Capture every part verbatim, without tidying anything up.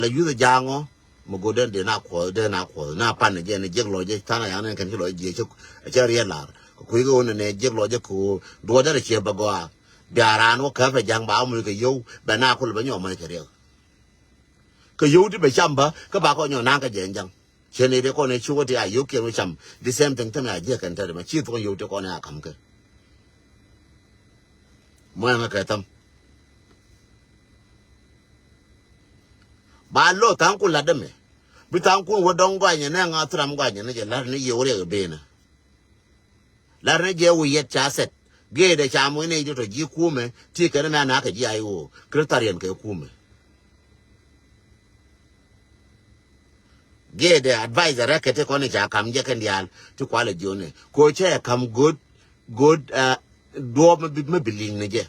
La yuth jaŋɔ mi go̱o̱r den den a kuɔth, den a kuɔth na pan jɛ ni jiɛk lɔcɛ than a yaŋ ni kɛn ci lɔcɛ jiɛ cɛ riɛ lar kɛ kui̱ kɛ wun ni jiɛk lɔcɛ kɛ wun duɔdɛ rɛ ciɛ bɛ gɔaa. Bia raan wä käpɛ ja̱ŋ ba a muc kɛ yio̱w bɛ na kul bɛ nyɔk mɔc kɛ riɛk. Kɛ yio̱w ti bɛ cam bä kä ba kɔ nyɔk naŋ kɛ jɛ ja̱ŋ. Cɛ ni dee kɔn ɛ ci wä ti a yio̱w kiɛn wä cam. The same thing thämɛ a jiɛ kɛn tɛt mɛ ci thuɔ̱k yio̱w ti kɔn ɛ a ka̱m kɛ. Mɔ ɛŋɛ kɛ thäm. Ba lo tha̱a̱ŋ kun lat dämɛ bi tha̱a̱ŋ kun wä dɔ̱ŋ gɔanyɛ nɛ ŋa thram gɔanyɛ nɛ jɛ lat ni yio̱w riɛk ɛ benä. Lar ni jɛ wi̱i̱ yɛt ca sɛt. Geetdɛ ca muc nɛy ti tɔ ji̱ kumɛ ti kɛn mɛ a nakä ji̱ a i̱ ɣöö kritarian kɛ kumɛ. Geetdɛ advisor rɛ kɛ ti kɔn i̱ ca ka̱m jɛ kɛn diaal ti kualɛ jiönɛ ko cɛ ka̱m go̱o̱t go̱o̱t. Duɔɔp mi bi liŋ ni jɛ.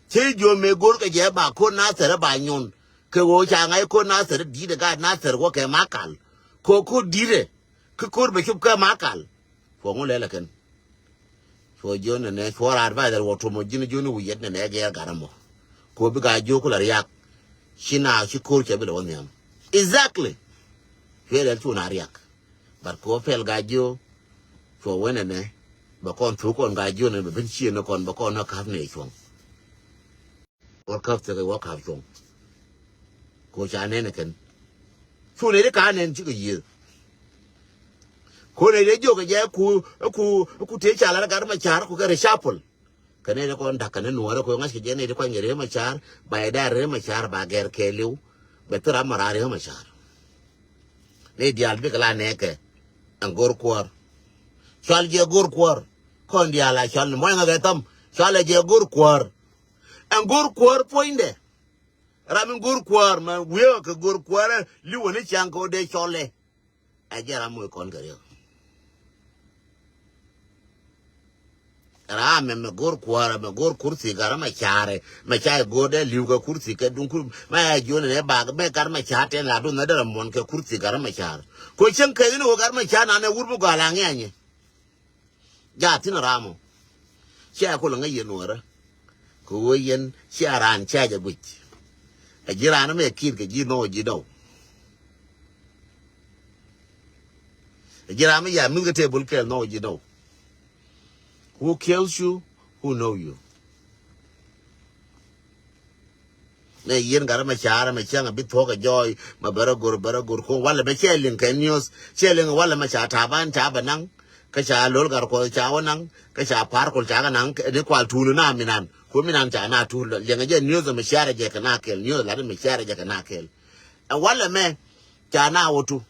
Ci jiöm mëë go̱o̱r kɛ jɛ ba ko̱r nathɛr ba nyun kɛ ɣöö ca ŋa̱c ko̱r nathɛr di̱i̱t ɛ gaat nathɛr wä kɛ makal. Ko ko̱r di̱i̱t ɛ kä ko̱r bɛ cop kɛ makal. Cuɔ ŋu lɛl ɛ kɛn. Cuɔ jiön nɛ nɛ cuɔ raar ba dhɛl wä tuɔmɔ ji̱n jiön wi̱i̱ yɛt nɛ nɛ gɛɛr gat ɛmɔ. Ko bi gaa jiök ku la riak. Ci na ci ko̱r cɛ bi lɛ wä nhiam. Exactly. Cuɛ lɛl cu na riak. But ko pɛl gaa jiök. Cuɔ wen nɛ nɛ bɛ kɔn thuk kɔn gaa jiön nɛ bɛ ben ciën nɛ kɔn bɛ kɔn nɔ ka̱p nɛ cuɔ̱ŋ. Wä käp thek wä ka̱p cuɔ̱ŋ. Ko ca nɛn kɛn. Cu nɛy ti ka nɛn cikɛ yiëë. Ko nɛy ti jiök kɛ jɛ ku ku ku tëë ca lar gat ma ca̱r ku kɛ reshuffle. Kɛ nɛy ti kɔn da̱k kɛn nuɔɔrɛ ko ŋa̱c kɛ jɛ nɛy ti kuany kɛ riek ma ca̱r ba yɛ da̱r riek ma ca̱r ba gɛr kɛɛliw. Bɛ thil ram ma raar riek ma ca̱r. Nɛy diaal bikɛ la nɛɛkɛ. Ɛn go̱r kuäär. Cual jɛ go̱r kuäär. Kɔn diaal a cual ni muɔ̱ny ŋa̱th ɛ thäm cual ɛ jɛ go̱r kuäär. Ɛn go̱r kuäär puɔ̱nydɛ. Ram in go̱r kuäär mɛ wiee kɛ go̱r kuäär ɛ li̱w wä ni ciaŋ kɛ wä dee cɔl ɛ. Ɛ jɛ ram moc kɔn kɛ riek. Ram mɛ mɛ go̱r kuäär mɛ go̱r kurthi gat ram mɛ ca̱rɛ mɛ ca go̱r dee li̱w kɛ kurthi kɛ duŋ kur mɛ ɛ jiön nɛ bak mɛ gat mɛ ca̱r tɛn la duŋ nɛ dee rɛ muɔn kɛ kurthi gat ram mɛ ca̱r. Ko cieŋ kɛ in wä gat mɛ ca̱r nanɛ wur mi gɔal aŋiɛnyɛ. Ja thin ram ɔ. Cia kul ŋäc yɛn nuɔrä. Kɛ ɣöö yɛn cia raan cia jɛ guic. Ɛ ji̱ raan mɛ ki̱i̱t kɛ ji̱ nhɔk ji̱ dɔw. Ɛ ji̱ raan mɛ ya mi̱th kɛ table kɛɛl nhɔk ji̱ dɔw. Who kills you? Who know you? Nɛ yien gat mɛ ca̱r mɛ cäŋ a bi thuɔ̱k ɛ jɔɔy mɛ bɛ rɔ go̱r bɛ rɔ go̱r ko̱ŋ walɛ mɛ cɛ liŋ kɛ news cɛ liŋ walɛ mɛ ca Taban ca bɛ naŋ. Kä ca lo̱l gat kuɔth ca wä naŋ kä ca Par Kuɔl ca kɛ naŋ ni kual tuul na minan ku minan ca na tuul liɛŋɛ jɛ news mɛ ca̱r jɛ kɛ na kɛl news lat mɛ ca̱r jɛ kɛ na kɛl. Ɛ walɛ mɛ ca na wä tu.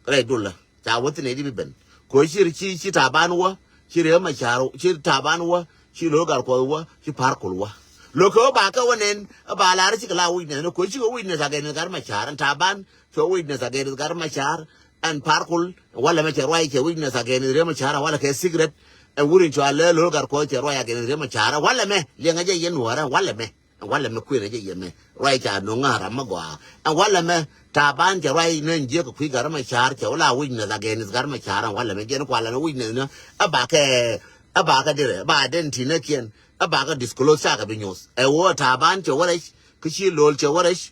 Rɛy dulä ca wä thin ɛ di bi ben. Ko ci ri ci ci Taban wä ci Riek Machar ci Taban wä ci Lo̱l Gatkuɔth wä ci Par Kuɔl wä. Lo̱k kɛ wä ba kɛ wä nɛn ɛ ba lar ci kɛ la witness ni ko ci kɛ witness against Gat Machar ɛn Taban cɛ witness against Gat Machar ɛn Par Kuɔl walɛ mɛ cɛ ruac cɛ witness against Riek Machar walɛ kɛ secret. Ɛn wut in cua lɛ Lo̱l Gatkuɔth cɛ ruac against Riek Machar walɛ mɛ liɛŋɛ jɛ yɛn nuɔrɛ walɛ mɛ. Walɛ mɛ kuënɛ jɛ yɛ mɛ ruac ca no̱ŋ ŋa̱a̱n ram mɛ gɔaa. Ɛn walɛ mɛ Taban cɛ ruac nɛn jiäk kɛ kui̱ Gat Machar cɛ wä la witness against Gat Machar ɛn walɛ mɛ jɛn kualɛ ni witness ni. Ɛ bakɛ ɛ bakɛ dirɛ ba identity ni kiɛn ɛ bakɛ disclose cakɛ bi nyuɔth ɛ wä Taban cɛ wä rɛc kä ci Lo̱l cɛ wä rɛc.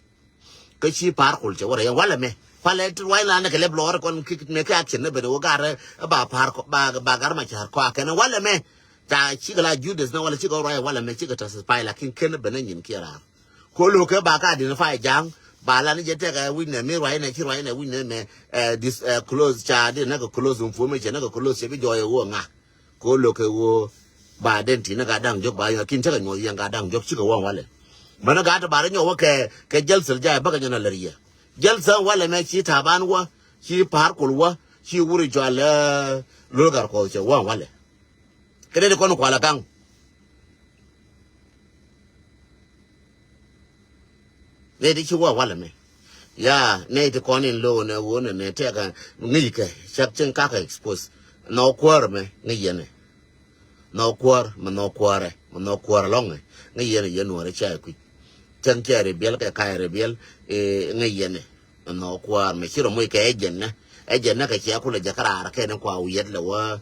Kä ci Par Kuɔl cɛ wä rɛc ɛn walɛ mɛ kualɛ ti ruac lan ni kɛ lɛp lɔɔr kɔn ki mɛ kɛ action ni ben wä garɛ ɛ ba Par Kuɔl ba Gat Machar kɔakɛn ɛn walɛ mɛ. Ca cikɛ la Judas ni wala cikɛ ruac wala mɛ cikɛ testify lakin ken ben a nyin kiɛ raar. Ko lo̱k kɛ ba ka identify ja̱a̱ŋ ba la ni jɛ tɛk ɛ wi̱c nɛ mi ruac nɛ ci ruac nɛ wi̱c nɛ mɛ ɛ dis ɛ close ca di nɛ kɛ close information nɛ kɛ close cɛ bi jɔɔy ɛ woo ŋa. Ko lo̱k kɛ woo ba identity nɛ ka da̱ŋ jɔk ba yɔn kin tekɛ nyuɔth yɛn ka da̱ŋ jɔk cikɛ wä walɛ. Mɛn ɛ ka ti ba ri nyɔk wä kɛ kɛ jɛl thil jay bäkɛ nyɔn a lär yɛ. Jɛl thil walɛ mɛ ci Taban wä ci Par Kuɔl wä ci wuri cɔal ɛ Lo̱l Gatkuɔth cɛ wä walɛ. Kɛ nɛy ti kɔn kualɛ kaŋ. Nɛy ti ci wä walɛ mɛ. Ya nɛy ti kɔn in lo̱o̱n ɛ ɣöö nɛ nɛ tɛkɛ ŋi̱i̱ckɛ cak cieŋ kakɛ expose. Nhɔk kuäär mɛ ŋi̱i̱c yɛn ɛ. Nhɔk kuäär mɛ nhɔk kuäärɛ mɛ nhɔk kuäär ɛlɔ̱ŋɛ ŋi̱i̱c yɛn ɛ yɛn nuɔ̱ɔ̱rɛ ca ɛ kui̱c. Cäŋ cɛ ri biɛl kɛ ka̱c ri biɛl ɛ ŋi̱i̱c yɛn ɛ. Mɛ nhɔk kuäär mɛ ci rɔ moc kɛ agent nɛ agent nɛ kɛ ciɛ kulɛ jɛ kä raar kɛn kua wi̱i̱ yɛt lɛ wä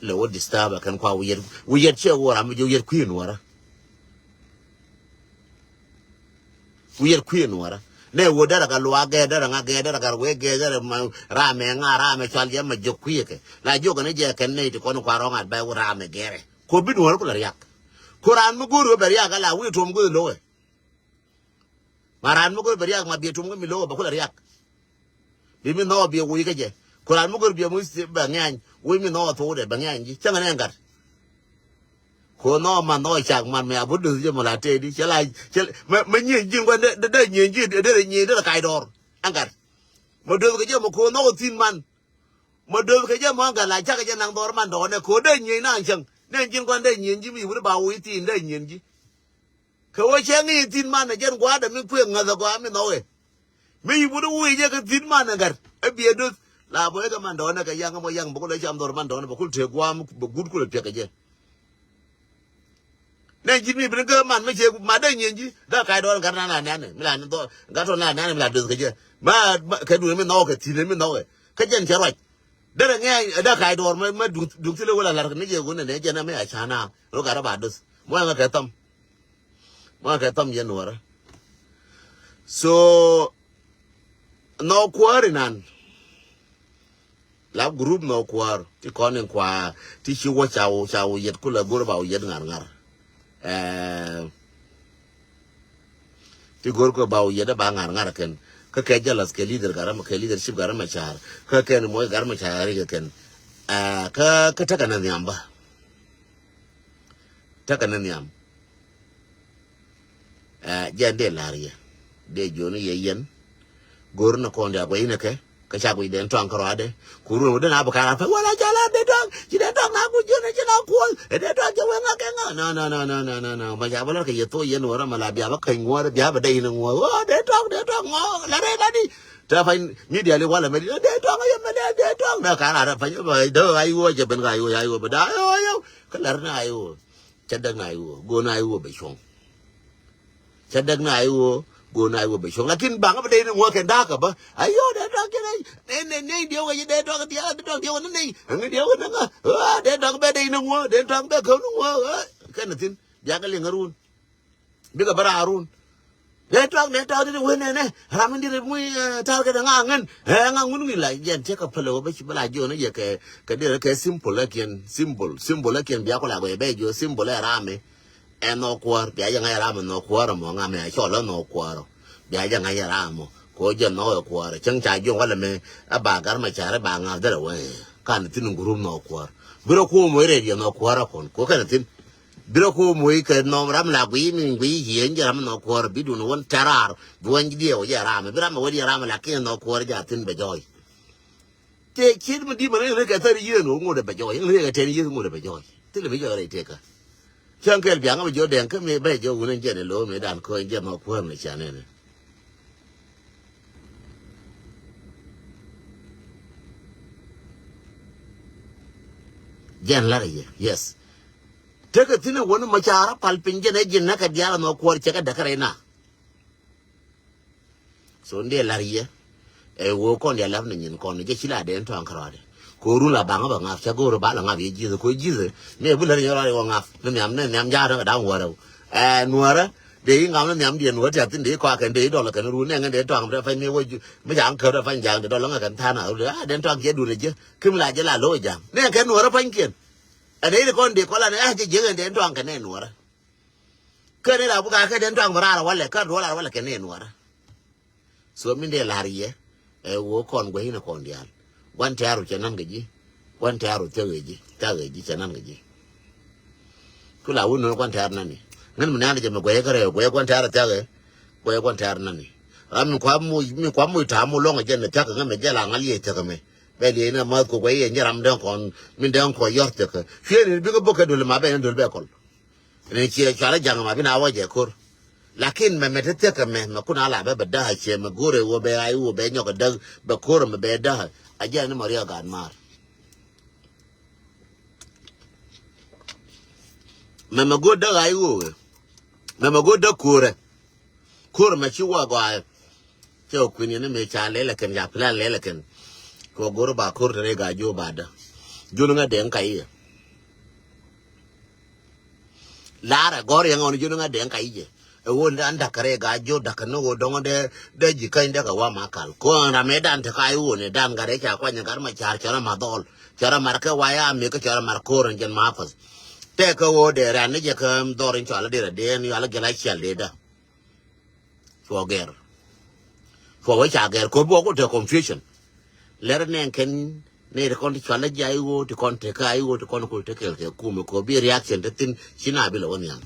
lɛ wä disturb ɛ kɛn kua wi̱i̱ yɛt wi̱i̱ yɛt ciɛ wä ram mi jɛ wi̱i̱ yɛt kui̱ nuɔ̱ɔ̱rä. Wi̱i̱ yɛt kui̱ nuɔ̱ɔ̱rä Nɛ wä derɛ kɛ luaak gɛɛ, derɛ ŋa gɛɛ, derɛ kɛ wee gɛɛ, derɛ ma raamɛ ŋa, raamɛ cual jɛ ma jiök kui̱ kɛ. La jiök kɛn jɛ kɛn nɛy ti kɔn kua rɔ̱ŋ at bɛ wä raamɛ gɛrɛ. Kɔ bi nuɔ̱ɔ̱r kulɛ riak. Kɔ raan mi go̱o̱r wee bɛ riak ala wi̱i̱ tuɔm go̱o̱r lo̱wɛ. Ma raan mi go̱o̱r bɛ riak ma biɛ tuɔm go̱o̱r mi lo̱wɛ bɛ kulɛ riak. Bi mi nhɔk biɛ wi̱i̱ kä jɛ. Kɔ raan mi go̱o̱r biɛ wi̱i̱ bɛ ŋiany, wi̱i̱ mi nhɔk thuɔ̱k dɛ bɛ ŋiany ji̱. Cäŋɛ nɛ ŋa̱t. Ko nɔ man nɔ cak man mɛ a bä döth jɛ mɔ la tëëdi cɛ la cɛ mɛ mɛ nyieny ji̱n guan dee dee nyieny ji̱ dee dee nyieny dee la kac dɔɔr. Ɛn gat mɛ döth kɛ jɛ mɔ ko nɔ thi̱n man. Mɛ döth kɛ jɛ mɔ ɛn gat la cak kɛ jɛ naŋ dhɔr man dɔɔnɛ ko dee nyieny na cäŋ nɛ ji̱n guan dee nyieny ji̱ mi wut ba wi̱i̱ thi̱n dee nyieny ji̱. Kɛ wä cɛ ŋi̱i̱c thi̱n man ɛ jɛn gua̱a̱dɛ mi kuëëk ŋäth ɛ gɔaa mi nhɔk ɛ. Mi yi wut ɛ wui jɛ kɛ thi̱n man ɛ gat ɛ biɛ döth la bä ɛ kɛ man dɔɔnɛ kɛ yaŋ ɛ mɔ yaŋ bä kulɛ cam dhɔr man dɔɔnɛ bä kul tëë gua̱a̱m bä guut kulɛ piɛk kɛ jɛ. Nɛ ji̱ mi bin kä man mi cɛ ma dee nyieny ji̱ dee kac dɔɔnɛ gat na la nɛnɛ mi la ni dhɔr gat tɔ na la nɛnɛ mi la döth kɛ jɛ. Ma kɛ duun mi nhɔk kɛ thi̱n mi nhɔk ɛ kä jɛn cɛ ruac. Derɛ ŋɛ̈ɛ̈ ɛ dee kac dɔɔr mɛ mɛ duŋ thilɛ wä la la̱r kɛ ni jɛ wun ɛnɛ jɛn ɛmɛ a ca̱n a rɔ gat rɔ ba doth. Muɔ̱ɔ̱ŋɛ kɛ thɔm. Muɔ̱ɔ̱ŋɛ kɛ thɔm yɛn nuɔrä. So nhɔk kuäär inan. La group nhɔk kuäär ti kɔn in kua ti ci wä ca wä ca wä yet kulɛ go̱r ba wä yet ŋa̱r ŋa̱r. Ɛɛ. Ti go̱r kɛ ba wä yet ba ŋa̱r ŋa̱r kɛn kä kɛ jealous kɛ leader gat rɛ mɛ kɛ leadership gat rɛ mɛ ca̱r kä kɛn muɔc gat rɛ mɛ ca̱r ri kɛ kɛn. Ɛɛ kä kä tekɛ ni nhiam bä. Tekɛ ni nhiam. Ɛɛ jɛn dee la̱r yɛ dee jiɔni yɛ yɛn. Go̱r ni kɔn dia guɛy ni kɛ. Kä ca guic dee tɔaŋ kärɔadɛ. Ku ruɔ̱n wä dee na bi ka̱n a pɛn wala ca la dee tɔaŋ ci dee tɔaŋ na guic jiɔni ci na kuɔl ɛ dee tɔaŋ jɛ wee ŋa kɛ ŋa. No no no no no no no ma ca bä lɔr kɛ yɛ thok yɛn wä rɛ ma la bia bä keny ŋuɔ̱ɔ̱r bia bä dee in ŋuɔ̱ɔ̱r. Ɣöö dee tɔaŋ dee tɔaŋ ŋɔ la rɛy la di. Te pany media li wala mɛ di dee tɔaŋ yɛ mɛ dee dee tɔaŋ dee ka̱n a rɛ pany bä dee ay wä jɛ ben ka ay wä ay wä bä dee ay wä ay wä kä lɛr ni ay wä. Cɛ däk ni ay wä go̱o̱r ni ay wä bɛ cuɔ̱ŋ. Cɛ däk na iwä go̱o̱r na iwä bɛ cuɔ̱ŋ lakin baŋä bä dee ni ŋuɔ̱k kɛn da̱a̱kä bä. Ayɔ dee tɔk kɛn nɛ nɛ nɛ diɛw kɛ dee tɔk diɛw dee tɔk diɛw ni nɛ. Ɛŋɛ diɛw kɛ nɛ ŋä dee tɔk bɛ dee ni ŋuɔ̱k dee tɔk bɛ käw ni ŋuɔ̱k. Kɛn ni thi̱n biakɛ liŋ ɛ run. Bikɛ bä raar run. Dee tɔk dee tɔk dee wee nɛnɛ ram in dirɛ muc ta̱r kɛ dee ŋa ŋän. Ɛ ŋa ŋun ŋi̱n la jɛn tiɛk kɛ päl ɛ wä bä ci bä la jiɔn ɛ yɛ kɛ kɛ dirɛ kɛ simple ɛ kiɛn simple simple ɛ kiɛn biakɛ la gɔyɛ bɛ jiɔ simple ɛ ram ɛ. Ɛn nhɔk kuäär bia jɛ ŋa̱c ram ɛn nhɔk kuäär ɛmɔ ŋa mɛ a cɔl ɛn nhɔk kuäär ɔ. Bia jɛ ŋa̱c ram ɔ kɛ ɣöö jɛ nhɔk ɛ kuäär ɛ cäŋ ca jiɔŋ walɛ mɛ. A ba gar mɛ carɛ ba ŋa̱th derɛ wee kan thi̱n gurup nhɔk kuäär. Bi rɔ kuɔm wee rɛy diɛ nhɔk kuäär ɛ kɔn kɛ ɣöö kɛn thi̱n. Bi rɔ kuɔm wee kɛ nhɔk ram la guiy mi guiy yiëë jɛ ram ɛn nhɔk kuäär bi duun wän tɛr raar bi wän diɛɛw jɛ ram bi ram ɛ wä diɛ ram ɛ lakin nhɔk kuäär jɛ a thi̱n bɛ jɔɔc. Tëë ciet mi di̱t mɛ ni ri kɛ thäri yiëë ni ŋot ɛ bɛ jɔɔc ni ri kɛ tɛn yiëë ŋot ɛ bɛ jɔɔc. Thilɛ mi jɔɔc rɛy tëkä. Cäŋ kɛl biaŋ bɛ jɔɔc dɛŋ kä mi bɛ jɔɔc wun ɛn jɛn ɛ lo̱o̱ mi dan kɔn jɛn ma kuäär ni can ɛn. Jɛn lar yɛ yes. Tekɛ thi̱n ɛ wun ma ca rɔ pal piny jɛn ɛ ji̱n nä kɛ diaal ɛ ma kuäär cɛ kɛ däk kɛ rɛy na. So ndɛ lar yɛ. Ɛ wee kɔn diaal lap ni nyin kɔn jɛ ci la dee tɔaŋ kärɔadɛ. Ko run la baŋä bɛ ŋa̱p cä go̱o̱r ba la ŋa̱p yɛ ji̱th ko ji̱th. Ni ɛ bi lär nyɛ rɔadɛ wä ŋa̱p ni nhiam ni nhiam ja̱a̱t ni da̱ŋ wärä. Ɛ nuäärä dee i̱ ŋa̱p ni nhiam diɛn wä tiath thin dee i̱ kɔakɛn dee i̱ dɔl kɛn run ni ɛŋɛ dee tɔaŋ dee pany ni wä mi ja̱a̱ŋ käp dee pany ja̱a̱ŋ dee dɔl ŋä kɛn tha̱a̱n a run dee a dee tɔaŋ kiɛ duun ɛ ji̱. Kim la jɛ la lo̱o̱ ja̱a̱ŋ ni ɛn kɛn nuäärä panykiɛn. Ɛ dee i̱ kɔn dee kɔla ni a jɛ jiäk ɛn dee tɔaŋ kɛn ni nuäärä. Kä ni la buk a kɛ den tɔaŋ bɛ raar walɛ kä duɔl raar walɛ kɛ ni nuɔrä. So min dee lar yɛ ɛ woo kɔn guɛ in kɔn diaal. Guan tɛɛru cɛ nan kɛ ji̱. Guan tɛɛru thɛk ɛ ji̱ thɛk ɛ ji̱ cɛ nan kɛ ji̱. Ku la wun nɔ guan tɛɛru nani ŋän mi nani jɛ mi guɛ kɛ rɛ guɛ guan tɛɛru thɛk ɛ guɛ guan tɛɛru nani. Ram mi kua mu mi kua mu ta̱a̱ mu lɔŋ ɛ jɛ ni thɛk ŋä mɛ jɛ la ŋä liɛ thɛk mɛ. Bɛ liɛ ni math ku guɛ yɛ nyɛ ram den kɔn min den kɔn yɔr thɛk ɛ cuɛ ni bikɛ bok kɛ dul ma bɛ ni dul bɛ kɔl. Ni ciɛ cualä jaŋ ma bi na wä jɛ ko̱r. Lakin mɛ mɛ te thiek kɛ mɛ mɛ kun a la bɛ bɛ däk a ciɛ mɛ go̱rɛ wä bɛ ay wä bɛ nyɔk a däk bɛ ko̱r mɛ bɛ däk a jɛ ni mɛ riɛ gat maar. Mɛ mɛ go̱r däk ay wä wɛ mɛ mɛ go̱r däk ko̱rɛ. Ko̱r mɛ ci wä gɔaa. Cɛ wä kui̱n yɛn ni mëë ca lɛl ɛ kɛn ca plan lɛl ɛ kɛn. Kɛ wä go̱r ba ko̱r te rɛy gaa jiö ba däk. Jun ŋa dɛŋ ka i̱ yɛ. Laarɛ gɔ̱r yɛn ɣɔn jiön ŋa dɛŋ ka i̱ jɛ. Ɛ ɣöö ni dan da̱k kɛ rɛy Gaa-jiok, da̱k kɛ ni ɣöö dɔ̱ŋ dee, dee ji̱ käny dee kɛ wa ma kal. Kɔn ram ɛ dan te ka i̱ ɣöö ni dan gat rɛy ca kuany gat ma ca̱r cɔr ɛ ma dhɔl. Cɔr ɛ mar kɛ wa ya mi kä cɔr ɛ mar ko̱r ɛn jɛn ma path. Tɛk kɛ ɣöö dee ran ni jɛ kä dhɔr in cɔal a dee rɛ dee ni yual a gɛl a ciɛl dee da. Cuɔ gɛr. Cuɔ wee ca gɛr kɛ ɣöö bi wä ku te confusion. Lɛr nɛn kɛn nɛy ti kɔn ti cual a ji̱ a i̱ ɣöö ti kɔn te kä a i̱ ɣöö ti kɔn ku te kɛl kɛ kumɛ kɛ ɣöö bi reaction te thi̱n ci na bi lɛ wä nhiam.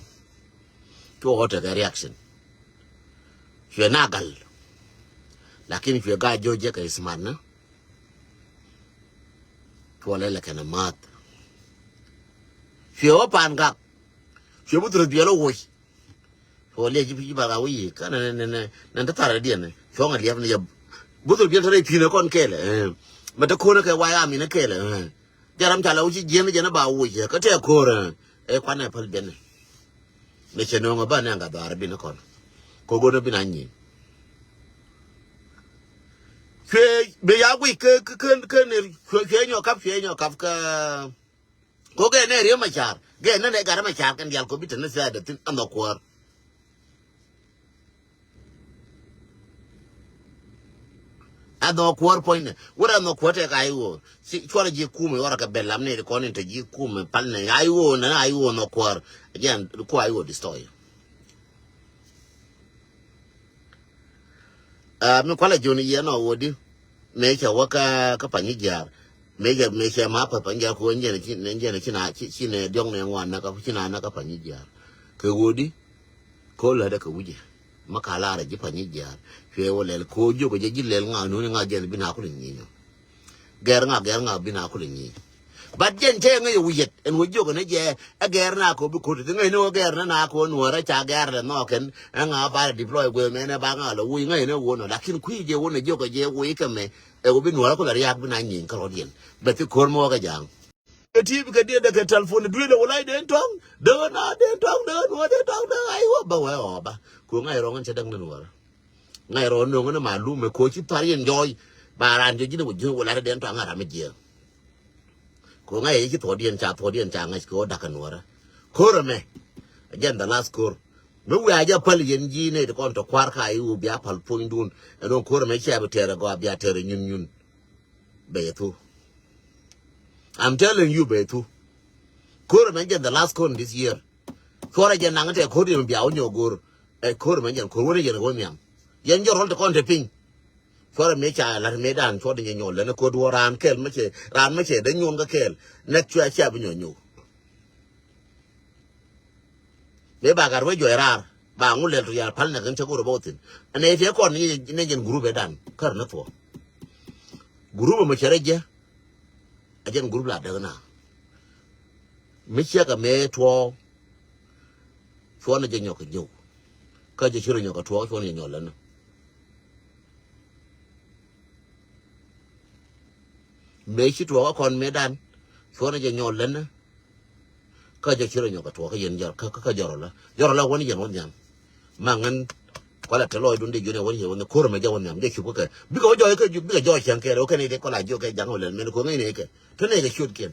Cuɔ wä tekɛ reaction. Cuɛ na gal. Lakin cuɛ Gaa-jiok jɛ kɛ smart ni. Cuɔ lɛ lɛ kɛn a math. Cuɛ wä pan gak. Cuɛ bi thurɛ biɛl wä woc. Cuɔ liɛ ji̱ pi̱ ji̱ bal ka wi̱i̱ kä nɛ nɛ nɛ nɛ te thar diɛn. Cuɔ̱ŋ a liɛp ni yɛ. Bi thurɛ biɛl te rɛy pi̱n ɛ kɔn kɛɛl ɛ. Mɛ te ko̱n ɛ kɛ way ami ni kɛɛl ɛ. Jaram ca la wi̱ci jiɛn jɛn ba wi̱c kä tɛ ko̱r ɛ. Ɛ kuan ɛ päl biɛn ɛ. Ni cɛ nööŋ ɛ bä nɛ ŋa dhɔaar bi ni kɔn. Ko̱ go̱n ɛ bi na nyiŋ. Cuɛ bi ya guic kä kä kä kä ni cuɛ cuɛ nyɔ kap cuɛ nyɔ kap kä. Ko gɛ nɛ riɛ ma car gɛ nɛ nɛ gat ma car kɛn dial ko bi te ni sɛ dɛ thin an dhɔ kuäär. An dhɔ kuäär puɔ̱nynɛ wut an dhɔ kuäär tɛ ka i̱ ɣöö ci cuɔrɛ ji̱ kumɛ ɣɔrɛ kɛ bɛ lam ni ti kɔn in te ji̱ kumɛ pal nɛ a i̱ ɣöö nɛ a i̱ ɣöö dhɔ kuäär. Jɛn ku a i̱ ɣöö destroy. Ah, mi kualɛ joni yɛn ɔ wodi. Mëë cɛ wä kä kä Panyijiar. Mëë cɛ mëë cɛ ma path Panyijiar ko njɛn ci njɛn ci na ci ci nɛ diɔŋ nɛ ŋuan na kä ci na na kä Panyijiar. Kɛ wodi. Ko lɛ dɛ kɛ wujɛ. Ma ka lar ji̱ Panyijiar. Cuɛ wä lɛl ko jiök jɛ ji̱ lɛl ŋa nuni ŋa jɛn bi na kulɛ nyinyɔ. Gɛr ŋa gɛr ŋa bi na kulɛ nyinyɔ. But jɛn cɛ ŋäc ɛ wi̱i̱ yɛt ɛn wä jiök ɛn ɛ jɛ ɛ gɛr na kɔ bi ko̱t ti ŋäc ni wä gɛr na na kɔ nuɔrɛ ca gɛr lɛ nhɔk kɛn ɛ ŋa ba lɛ deploy guɛ mɛn ɛ ba ŋa lɛ wi̱i̱ ŋäc ni wä nɔ lakin kui̱ jɛ wä nɔ jiök ɛ jɛ wi̱i̱ kɛ mɛ ɛ wä bi nuɔrɛ kulɛ riak bi na nyieny kä rɔ̱diɛn. Bɛ thi ko̱r mɔ kɛ ja̱a̱ŋ. Ɛ ti bi kɛ diɛ dɛ kɛ telephone duel ɛ wä lac den tɔŋ dee na den tɔŋ dee nuɔrɛ den tɔŋ dee a i̱ wä bä wɛ ɔ ba. Ku ŋa̱c rɔ̱ŋ ɛn cɛ däk ni nuɔrɛ. Ŋa̱c rɔ̱ no̱ŋ ni malum ɛ koci thar yɛn jɔɔc. Ba raan jɔc ji̱n ɛ wä ji̱n wä lat ɛ den tɔŋ a ram ɛ jiɛɛŋ. Ko ŋa̱c yɛ ci thuɔɔdiɛn ca thuɔɔdiɛn ca ŋa̱c kɛ ɣöö da̱k kɛ nuɔ̱ɔ̱rä. Ko̱r ɛmɛ. Ɛ jɛn the last ko̱r. Mi wiaa jɛ päl yɛn ji̱ nɛy ti kɔn tɔ kua̱r ka i̱ wu bia päl puɔ̱nydun. Ɛn ɣöö ko̱r ɛmɛ cia bi tɛɛr ɛ gɔaa bia tɛɛr ɛ nyunyun. Bɛ yɛ thu. I'm telling you bɛ yɛ thu. Ko̱r ɛmɛ jɛn the last ko̱r in this year. Cuɔrɛ jɛ naŋ tɛ ko̱r yɛn bia wä nyɔk go̱r. Ɛ ko̱r mɛ jɛn ko̱r wä ni jɛn wä nhiam. Yɛn jɔr rɔl ti kɔn te piny. Cuɔrɛ mëë ca lat mëë dan cuɔt ni jɛ nyɔl lɛn ko̱r duɔ raan kɛl mɛ cɛ raan mɛ cɛ dee nyuɔn kä kɛl. Nɛk cuɛ cia bi nyɔ nyuɔ. Mëë ba gat wee juɔc raar ba ŋu lɛl tu yal pal nɛk in cɛ go̱r bä wä thin. Ɛn ɛ tiɛ kɔn ni jɛn gurup ɛ dan kär ni thuɔ. Gurup ɛmɛ cɛ rɛ jɛ. A jɛn gurup la däk na. Mi ciɛk ɛmɛ tuɔɔk. Cuɔn jɛ nyɔk kɛ nyɔk. Kä jɛ ci rɔ nyɔk kɛ tuɔɔk cuɔn jɛ nyɔk länä. Mëë ci tuɔɔk ɛ kɔn mëë dan. Cuɔn jɛ nyɔk länä. Kä jɛ ci rɔ nyɔk kɛ tuɔɔk kä yɛn jɔr kä kä jɔr ɔlä jɔr ɔlä wän yɛn wä nhiam. Ma ŋän kualɛ te lɔɔcdun dee jiön ɛ wän yɛn wä nhiam ko̱r ɛmɛ jɛ wä nhiam jɛ cup kä kɛ bikɛ wä jɔɔc kä bikɛ jɔɔc cäŋ kɛɛl wä kɛn i̱ dee kɔla jiök kɛ ja̱ŋ wä lɛl mɛn ko̱ ŋäcnɛ kɛ. Te nɛy kɛ ciöt kiɛn.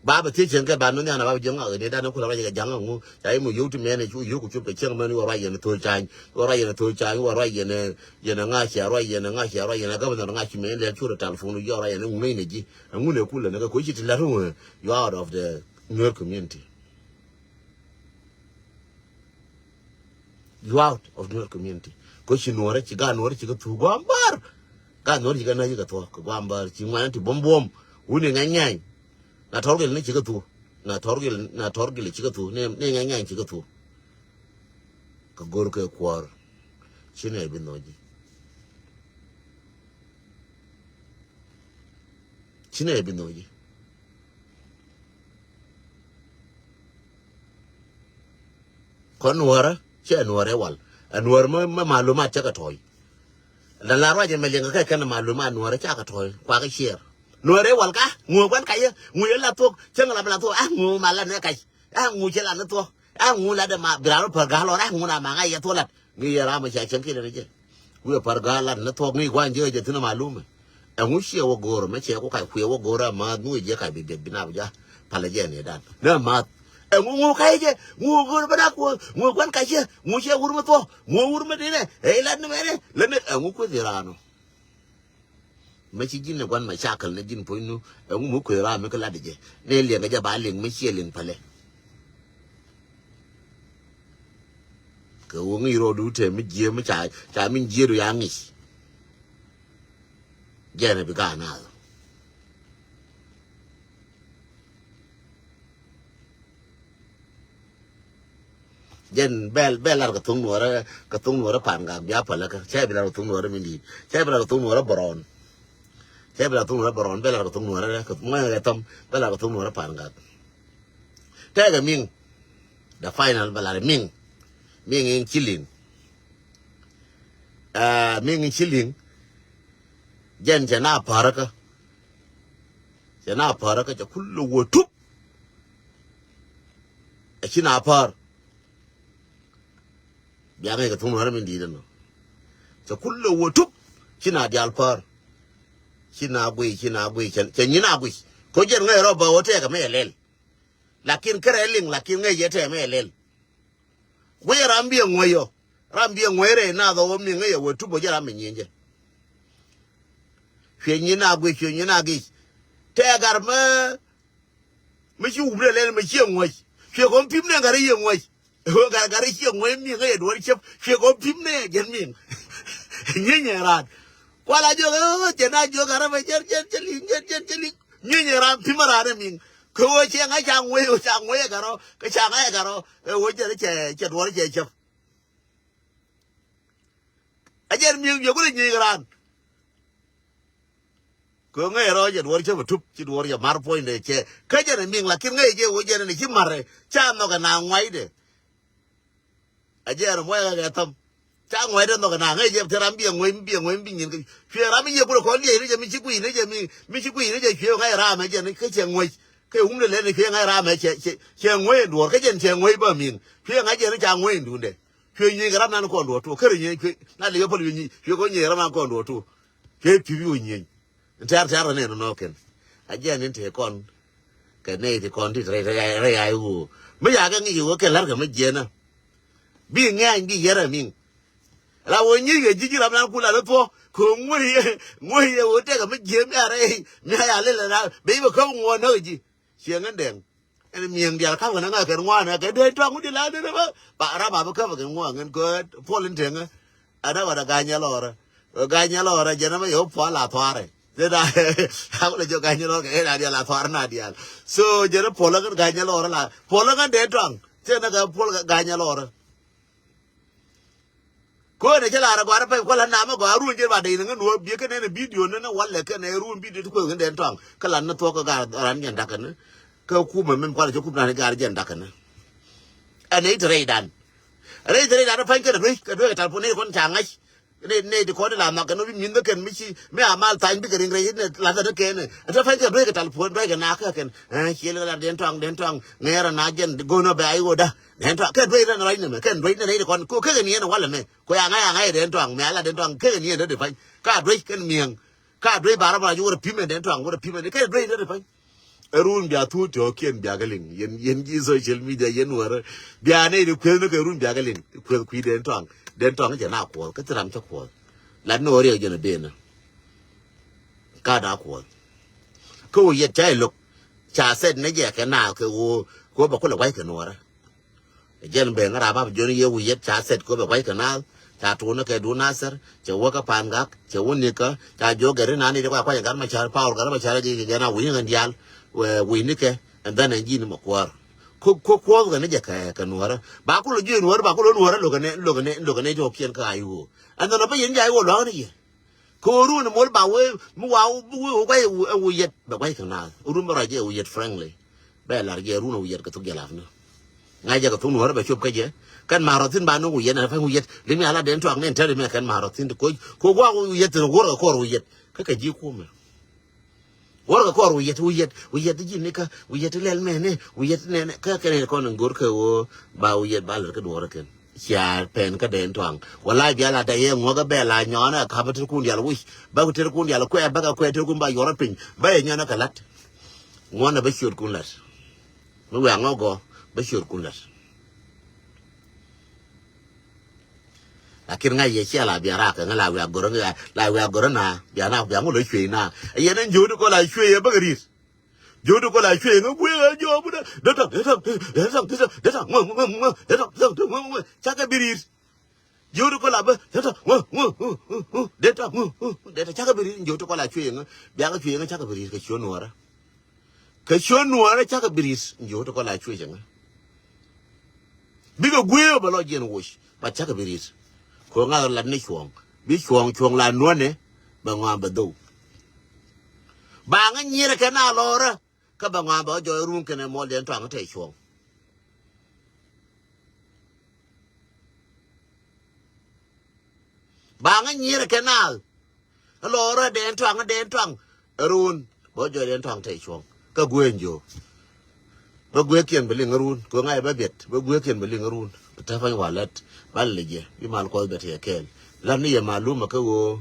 Ba bɛ thiec cieŋ kɛ ba ni nhian a ba bɛ jiök ŋak ni dan ni kulɛ ruac kɛ ja̱ŋ ŋu ca i̱ mu yio̱w ti mɛn cu yio̱w ku cup kɛ cieŋ mɛn wä ruac yɛn thol cany wä ruac yɛn thol cany wä ruac yɛn yɛn ŋa̱c cia ruac yɛn ŋa̱c cia ruac yɛn a gavana ŋa̱c ci mɛn lɛl cu rɛ talfon yɔ ruac yɛn ŋu ŋäcnɛ ji̱. Ɛŋu nɛ kulɛ ni kɛ koci ti la̱t ŋu. You out of the Nuer community. You out of Nuer community. Ko ci nuɔrɛ ci ga nuɔrɛ ci ga thu guam bar. Ga nuɔrɛ ci ga na ci ga thuɔ ka guam bar ci ŋuan ti bom bom. Wuni ŋɛny ŋɛny. Na tɔr gil ni ci ga thu. Na tɔr gil na tɔr gil ci ga thu ni ni ŋɛny ŋɛny ci ga thu. Ka gor ke kuɔr. Ci ne bi noji. Ci ne bi noji. Kɔn nuɔrɛ cɛ nuɔrɛ wal. Ɛ nuɔr mɛ mɛ malumat cɛ kɛ tɔy. La la ruac ɛmɛ liɛŋ kɛ kɛn malumat nuɔrɛ cɛ kɛ tɔy kua kɛ ciɛɛr. Nuɔrɛ wal ka ŋuɔ guan ka yɛ ŋuɔ yɛ la thuɔk cɛ ŋɛ la bɛ la thuɔk a ŋuɔ ma la nɛ kac a ŋuɔ cɛ la ni thuɔk a ŋuɔ la dɛ ma bira rɔ pär ga̱a̱ lɔr a ŋuɔ na ma ŋa yɛ thuɔk lat. Ŋi̱i̱c yɛ ram mi ca cäŋ kiɛn ni jɛ. Wi̱i̱ pär ga̱a̱c lat ni thuɔ̱k ŋi̱i̱c gua̱ny ji̱ ɛ jɛ thi̱n ɛ malumɛ. Ɛŋu ciɛ wä go̱o̱r mɛ ciɛ ku kac kuiɛ wä go̱o̱r ama̱a̱th mi wä jiɛ kac bi biɛt bi nap ja̱. Palɛ jɛ ni dan ni ama̱a̱th. Ɛŋu ŋu ka̱cä jɛ, ŋu ŋu bä na kuɔ, ŋu gua̱n ka̱cä, ŋu cɛ wur mi thuɔ, ŋu wur mi dinɛ, ɛ ilat ni mɛnɛ, lɛ ni ɛŋu kueth iran ɔ. Mä ci ji̱n ɛ gua̱n ma cakɛl ni ji̱n puɔ̱nynu, ɛŋu mi kueth iran mi kä lat jɛ. Ni liɛŋ kɛ jɛ ba liŋ mi ciɛ liŋ pälɛ. Kɛ ɣöö ŋi̱i̱c rɔɔdu te mi jiee mi ca, ca min jiee du ya ŋi̱i̱c. Jɛn ɛ bi gaa naath. Jɛn bɛl, bɛl lar kɛ thuŋ nuɔrɛ, kɛ thuŋ nuɔrɛ pan gak bia pälä kä. Cɛ bi lar kɛ thuŋ nuɔrɛ min di̱i̱t. Cɛ bi lar kɛ thuŋ nuɔrɛ bärɔn. Cɛ bi lar kɛ thuŋ nuɔrɛ bärɔn, bɛl lar kɛ thuŋ nuɔrɛ rɛ, kɛ muɔ̱nyɛ kɛ thɔm, bɛl lar kɛ thuŋ nuɔrɛ pan gak. Tɛkɛ miŋ. The final bɛ lar miŋ. Miŋ in ci liŋ. Aa, miŋ in ci liŋ. Jɛn cɛ na päärä kä. Cɛ na päärä kä cɛ kulɛ wä tup. Ɛ ci na päär. Bia ŋäc kɛ thuŋ nuɔrɛ min di̱i̱t ɛnɔ. Cɛ kulɛ wä tup. Ci na diaal päär. Ci na guic, ci na guic, cɛ, cɛ nyi na guic. Ko jɛn ŋäc rɔ bä wä tɛkɛ mɛ yɛ lɛl. Lakin kärɛ liŋ, lakin ŋäc yɛ tɛmɛ yɛ lɛl. Guic ram biɛ ŋuäc yɔ. Ram biɛ ŋuäc rɛy na dhɔ wä miŋ ŋäc yɛ wä tup wä jɛ ram mi nyieny jɛ. Cuɛ nyi na guic, cuɛ nyi na guic. Tɛ gar mä, mä ci wup rɛ lɛl mä ciɛ ŋuäc. Cuɛ kɔn pim nɛ gar yɛ ŋuäc. Gar, gar ciɛ ŋuäc miŋ ŋäc yɛ duɔr cɛp. Cuɛ kɔn pim nɛ jɛn miŋ. Nyieny yɛ ran. Kual a jiök, ɛ, cɛ na jiök ɛ rɛp ɛ jɛn, jɛn, jɛn liŋ, jɛn, jɛn, jɛn liŋ. Nyieny ɛ ran pim ɛ ran ɛ miŋ. Kɛ ɣöö cɛ ŋa̱c ca ŋuec, ɣöö ca ŋuec ɛ kärɔ, kɛ ca ŋa̱c ɛ kärɔ, ɛ ɣöö jɛn cɛ, cɛ duɔr cɛ cäp. Ɛ jɛn miŋ jiök wä lɛ nyieny ɛ ran. Kɛ ɣöö ŋäc ɛ rɔ cɛ duɔr cäp ɛ tup, ci duɔr cɛ mar puɔ̱nydɛ cɛ. Kä jɛn ɛ miŋ lakin ŋäc jɛ ɣöö jɛn ɛ ci mar ɛ, ca nhɔk ɛ na ŋuacdɛ. A jɛ ɛn muɔc kɛ kɛ thäm. Ca ŋuɛc dee nhɔk ɛ na ŋäc jɛ te ram biɛ ŋuɛc mi biɛ ŋuɛc mi bi nyin kɛ. Cuɛ ram mi yɛ kulɛ kɔn liɛc ni jɛ mi ci guic ni jɛ mi, mi ci guic ni jɛ cuɛ ŋa̱c ram ɛ jɛ ni kä cɛ ŋuɛc. Kɛ wum de lɛn ni cuɛ ŋa̱c ram ɛ cɛ, cɛ, cɛ ŋuɛc in duɔr kä jɛn cɛ ŋuɛc bä mi̱n. Cuɛ ŋa̱c jɛ ni ca ŋuɛc in duundɛ. Cuɛ nyieny kɛ ram nan kɔn duɔr tuɔ. Kärɛ nyieny cuɛ na liɛ päl cuɛ nyieny. Cuɛ kɔn nyieny ram nan kɔn duɔr tuɔ. Cuɛ pi̱th wi̱i̱ wä nyieny. Tɛ̈r tɛ̈r rɔ nɛn nɔ kɛn. A jiɛn in te kɔn. Kɛ nɛy ti kɔn ti rɛy rɛy rɛy ay ɣöö. Mi yakɛ ŋi̱i̱c ɣöö kɛ la̱rkɛ mi jiɛn ɛ. Bi ŋɛ̈ny bi yɛr ɛ miŋ. La ɣöö nyi̱i̱c kɛ ji̱ ji̱ ram nan ku la ni thuɔ̱k. Kɛ ŋuɔ̱c yɛ ŋuɔ̱c yɛ ɣöö tɛkɛ mi jiɛn mi a rɛy. Mi a ya lilɛ na. Bɛ i̱ bɛ käp ŋuɔ̱ɔ̱n näk ji̱. Ciɛ ŋän dɛŋ. Ɛn mi̱eŋ diaal ka̱pkɛ ni ŋa̱ kɛn ŋuan ɛ kɛ dee tɔ̱a̱ŋ wut di la dee rɛ bä. Ba ram a bi käpkɛ ŋuan ŋän kɛ puɔl in teŋä. Ɛn ɛ ɣɔn ɛ ga̱ny ɛ lɔɔrä. Ɛ ga̱ny ɛ lɔɔrä jɛn ɛ mɛ yɛ wä puɔl la thuaarɛ. Dee da a wä lɛ jɛ ga̱ny ɛ lɔɔrä kɛ ɛ na diaal la thuaarɛ na diaal. So jɛn ɛ puɔl ɛ ŋän ga̱ny ɛ lɔɔrä la puɔl ɛ ŋän dee tɔ̱a̱ŋ. Cɛ nɛ kɛ puɔl ga̱ny ɛ lɔɔrä. Köönɛ cä lar ɛ gɔaa rɛ pɛc kualä namä gɔaa ruun jɛ ba dee ni ŋä nuɔɔk biɛ kɛnɛ ni bidio ni ni walɛ kɛnɛ ruun bidio ti kueth ŋä dee tɔaŋ kä lan ni thuɔk kä gar ran jɛn dakä ni. Kä kumɛ min kualɛ cä kup nani gar jɛn dakä ni. Ɛn ni ti rɛydan. Rɛy ti rɛydan rɛ pa̱ny kɛnɛ duec kɛ duec kɛ talpon ni kɔn ca ŋa̱c. Ni ni ti kɔn ti la nhɔk kɛn wi min ni kɛn mi ci mi a mal thany bikɛ riŋ rɛy ni lathɛ ni kɛn ni. Ɛn ti pa̱ny kɛnɛ duec kɛ talpon duec kɛ nakä kɛn. Ciel kɛ la dee tɔaŋ dee tɔaŋ ŋɛɛrɛ na jɛn go̱o̱n ɔ bɛ a i̱ ɣöö da. Dee tɔaŋ kɛ duec rɛn rɔy ni mɛ kɛn duec ni rɛy ti kɔn ko kɛ kɛ ni yɛn walɛ mɛ. Ko ya ŋa̱c a ŋa̱c dee tɔaŋ mi a la dee tɔaŋ kekɛ ni ɛn dee di pa̱ny ka duec kɛn mi̱eŋ. Ka duec ba rɔ ba juɔr pi̱mɛ dee tɔaŋ wurɛ pi̱mɛ ni kɛ duec dee di pa̱ny. Ɛ run bia thuut tiɔɔkiɛn bia kɛ liŋ yɛn yɛn ji̱ social media yɛn wärä. Bia nɛy di kueth ni kɛ run bia kɛ liŋ kueth kui̱ dee tɔaŋ dee tɔaŋ jɛ na kuɔth kä thi ram cä kuɔth. Lat ni ɣöö riɛk jɛn ɛ ben ni ka na kuɔth. Kä wä yɛt ca ilok ca sɛt ni jɛ kɛ na kɛ ɣöö kɛ ɣöö ba kulɛ gua̱c kɛ nuɔrä. Jɛn ben ŋära bap jɔn ye wi̱i̱ yet ca sɛt köpɛ kuac kɛ naath ca tuun kɛ duun nathɛr cɛ wä kä pa̱a̱n gak cɛ wä nikä ca jiök gɛr inan i̱ ti kuac kuac ɛ gat ma ca̱r pa̱a̱r gat ma ca̱r ji̱ jɛn a wi̱i̱ ŋän diaal wi̱i̱ nikɛ. And then ɛn ji̱ ni ma kuäär ko ko kuɔth kɛ ni jɛ kɛ kɛ nuɔrä ba kulɛ ji̱ nuɔrä ba kulɛ nuɔrä lokɛ nɛ lokɛ nɛ lokɛ nɛ jɔɔkiɛn kä a i̱ ɣöö. And then ɔ bä yɛn jɛ a i̱ ɣöö lua̱a̱k ni yɛ. Kɛ ɣöö run ɛmɔ ba wee mi wa wee wee guay ɛ wee yɛt bɛ guay kɛ naath run bɛ ruac jɛ ɛ wee yɛt frankly. Bɛ lar jɛ run ɛ wee yɛt kɛ thok jɛ lap ni. Ŋa̱c jɛ kɛ thok nuɔ̱ɔ̱rä bɛ cop kä jɛ kɛn ma̱a̱r rɔ thi̱n ba ni wee yɛt ɛ fɛn wee yɛt lim ya la den tuak ni ɛn tɛr imɛ kɛn ma̱a̱r rɔ thi̱n ti koc kɛ guak wee yɛt thi̱n wuɔr kɛ kɔr wee yɛt kä kɛ ji̱ kumɛ. Wuɔr kɛ kɔr wee yɛt wee yɛt wee yɛt ji̱ ni kä wee yɛt lɛl mɛn ni wee yɛt nɛn kä kɛn ɛ kɔn in go̱r kɛ ɣöö ba wee yɛt ba lär kä duɔ̱ɔ̱rä kɛn. Cia pɛn kä dee in tɔaŋ wala bial a dee yɛ ŋuɔk a bɛ la nyɔɔn a kap a ter kun dial wi̱c bä ku ter kun dial kuɛ bä kɛ kuɛ ter kun ba yuɔr a piny bä yɛ nyɔɔn a kɛ lat. Ŋuɔn a bä ciöt kun lat. Mi wiak ŋɔk gɔ Bä ciötkun lät. Lakin ŋa̱c yɛ ciɛ la bia rak kɛ ŋä la wiak gör ŋä la wiak gör na bia na bia ŋu lɛ cuey na. Yɛn ɛn jiöt kɔ la cuey ɛ bäk ri̱t. Jiöt kɔ la cuey ŋä guey ɛ jiöt bu dee dee tɔŋ dee tɔŋ dee tɔŋ dee tɔŋ dee tɔŋ ŋä ŋä ŋä dee tɔŋ dee tɔŋ ŋä ŋä cakɛ bi ri̱t. Jiöt kɔ la bä dee tɔŋ ŋä ŋä ŋä dee tɔŋ ŋä ŋä dee tɔŋ cakɛ bi ri̱t jiöt kɔ la cuey ŋä bia kɛ cuey ŋä cakɛ bi ri̱t kɛ ciöt nuɔrä. Kɛ ciöt nuɔɔrä cakɛ bi ri̱t jiöt kɔ la cuec ɛŋä. Bikɛ gui̱i̱ bɛ lɔ jiɛn woc ba cakɛ bi ri̱t. Kɛ ɣöö ŋa̱th lat ni cuɔ̱ɔ̱ŋ bi cuɔ̱ɔ̱ŋ cuɔ̱ɔ̱ŋ la nuɔ̱nɛ bɛ ŋɔam bɛ dhou. Ba ŋä nyier kɛ na lɔɔrä kä bɛ ŋɔam bɛ jɔɔc ruun kɛnɛ muɔl diɛn tɔaŋ te cuɔ̱ɔ̱ŋ. Ba ŋä nyier kɛ naath. Ɛ lɔɔrä dɛn tɔaŋ dɛn tɔaŋ. Ɛ ruun bä jɔɔc dɛn tɔaŋ te cuɔ̱ŋ kä gueen jiö. Bä gueekiɛn bɛ liŋ ɛ ruun kɛ ŋa̱c bä biɛt bä gueekiɛn bɛ liŋ ɛ ruun. Bɛ te pany wa lät ba lɛ jiɛ bi mal kuɔth bɛ te kɛɛl. Lat ni yɛ maluma kä ɣöö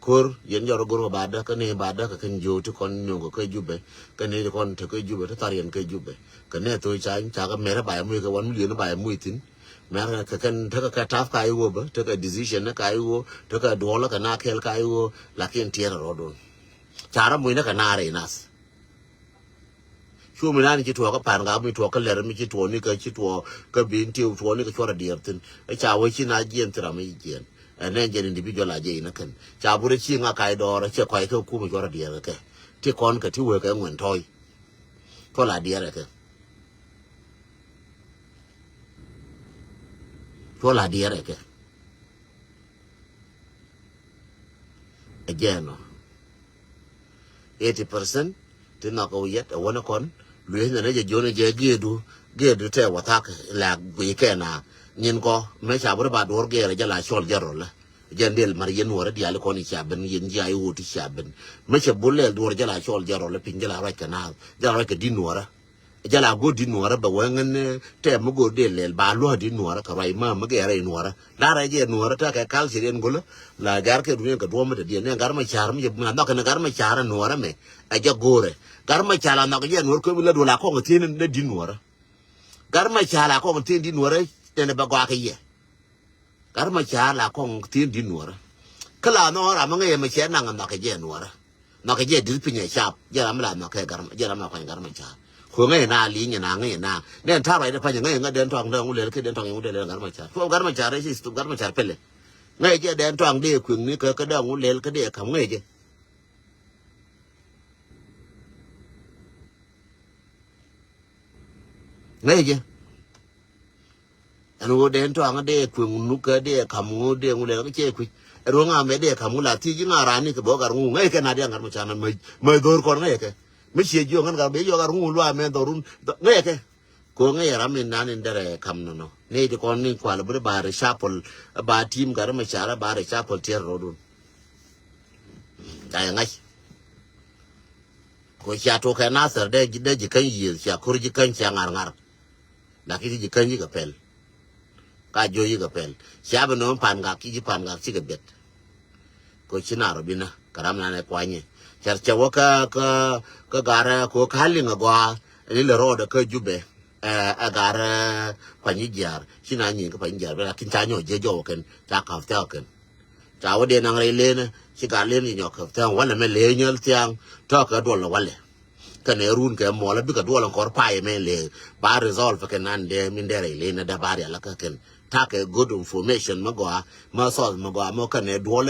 ko̱r yɛn jɔr go̱r kɛ badä kä ni badä kɛ kɛn jiö ti kɔn nöŋ kɛ kä Jubɛ. Kä ni ti kɔn te kä Jubɛ ti thar yɛn kä Jubɛ. Kɛ nɛ thoi ca ca kɛ mɛrɛ ba yɛ muc kɛ wan milion ba yɛ muc thi̱n. Mɛr kɛ kɛn tekɛ kɛ tap ka iwä bä tekɛ decision ni ka iwä tekɛ duɔlä kɛ na kɛl ka iwä. Lakin tiɛɛr rɔdun. Ca rɔ muc ni kɛ naar i nath. Cu mi nan ci tuɔɔk kä pan ka mi tuɔɔk kä lɛr mi ci tuɔɔk ni kä ci tuɔɔk kä bin ti tuɔɔk ni kä cuɔrɛ diɛɛr thin. Ca wä ci na jiɛn thi ram mi jiɛn. Ɛn nɛ jɛn individual a jɛ in kɛn ca burɛ ci ŋa ka idɔɔr cɛ kɔc kä kum cuɔrɛ diɛɛr kɛ ti kɔn kɛ ti wee kɛ ŋuɛn tɔy. Cuɔ la diɛɛr kɛ. Cuɔ la diɛɛr kɛ. Ɛ jɛɛn ɔ. Eighty percent ti nhɔk ɛ wiɛt ɛ wänä kɔn lueeth nɛ nɛ jɛ jiön ɛ jɛ geedu geedu tɛ wathak. Lɛ guiy kɛ na nyin kɔ mɛ ca bä rɛ ba duɔr gɛɛr ɛ jɛ la cɔl jɛ rɔlä. Jɛn diɛl mar yɛn nuɔrä diali kɔn icia ben yɛn jia iwot icia ben. Mɛ cɛ bul lɛl duɔr jɛ la cɔl jɛ rɔlä piny jɛ la ruac kɛ naath jɛ la ruac kɛ di̱t nuɔrä. Jɛ la go̱o̱r di̱t nuɔrä bɛ wee ŋän tɛm mi go̱o̱r dee lɛl ba lua̱a̱ di̱t nuɔrä kɛ ruac ma mi gɛɛrɛ inuɔrä. Lar rɛc jɛ nuɔrä tekɛ culture yɛn go̱lä. La gɛr kɛ dunia kɛ duɔ̱ɔ̱m mi te diɛn ni ɛ gar ma ca̱r mi jɛ ma nhɔk kɛn gar ma ca̱r nuɔrä mɛ. Ɛ jɛ go̱o̱rɛ gar ma ca̱r la nhɔk jɛ nuɔrä kömi la duɔl a kɔŋ thieen ni di̱t nuɔrä. Gar ma ca̱r la kɔŋ thieen di̱t nuɔrä. Tɛn bɛ gɔaa kɛ yɛ. Gat ma ca̱a̱r la kɔŋ thiin di̱t nuɔ̱ɔ̱rä. Kä la nhɔk ram mi ŋäc ɛmɛ cɛ naŋ nhɔk kɛ jɛ nuɔ̱ɔ̱rä. Nhɔk kɛ jɛ di̱t piny ɛ cap jɛ ram mi la nhɔk kɛ gat ma jɛ ram mi la kuany gat ma ca̱a̱r. Kuɛ ŋäc na li̱ny na ŋäc na nɛn ta̱a̱ ruacdɛ pa̱ny ŋäc ŋäc den tɔaŋ dee ŋu lɛl kä den tɔaŋ yɛ ŋu dee lɛl gat ma ca̱a̱r. Cuɔp gat ma ca̱a̱r rɛc ci gat ma ca̱a̱r pɛlɛ. Ŋäc jɛ den tɔaŋ dee kueŋni kä kä dee ŋu lɛl kä dee ka̱m ŋäc jɛ. Ŋäc jɛ. Ɛn ɣöö dee tɔaŋ dee kueŋ nukä dee ka̱m ŋu dee ŋu lɛl kä cɛ kui̱c. Ɛ ruɔ̱ŋ amɛ dee ka̱m ŋu la thiec ji̱ ŋa̱ rani kɛ bä gat ŋu ŋäc kɛ na dee gat ma ca̱a̱r na mɛ dhor kɔn ŋäc kɛ. Mi ciɛ jiök ŋän gat bɛ jiök gat ŋu luaak mɛ dhorun ŋäc kɛ. Kɛ ɣöö ŋäc ram in nan in derɛ ka̱m nɔnɔ ni ti kɔn ni kual bi ri ba reshuffle ba team gat ma ca̱a̱r ba reshuffle tiɛɛr rɔdun. Ca yɛ ŋa̱c. Kɛ cia tok kɛ Nathɛr dee dee ji̱ käny yiëëth cia ko̱r ji̱ käny cia ŋa̱r ŋa̱r. Lakin ti ji̱ käny ji̱ kɛ pɛl. Ka jiö ji̱ kɛ pɛl cia bi nööŋ pan gak ci ji̱ pan gak cikɛ biɛt. Kɛ ci na rɔ binä kɛ ram nanɛ kuanyɛ. Cɛr cɛ wä kä kä kä garɛ kɛ wä kä liŋ agɔaa. Ni lɛ rɔɔdɛ kä Jubɛ. Ɛ ɛ garɛ pany ji̱ jiaar ci na nyin kä pany jiaar bɛ lakin ca nyɔ jiɛ jɔwä kɛn ca ka̱p thiaw kɛn. Ca wä dee naŋ rɛy lenä ci gat len ci nyɔk kɛ thiaŋ walɛ mɛ lee nyäl thiaŋ. Tɔk kɛ duɔl walɛ. Kɛnɛ run kɛ muɔlä bikɛ duɔl in kɔr pay mɛ lee ba resolve kɛ nan dee min dee rɛy lenä dee ba rial kä kɛn. Takɛ good information mɛ gɔaa mɛ source mɛ gɔaa mɛ kɛnɛ duɔl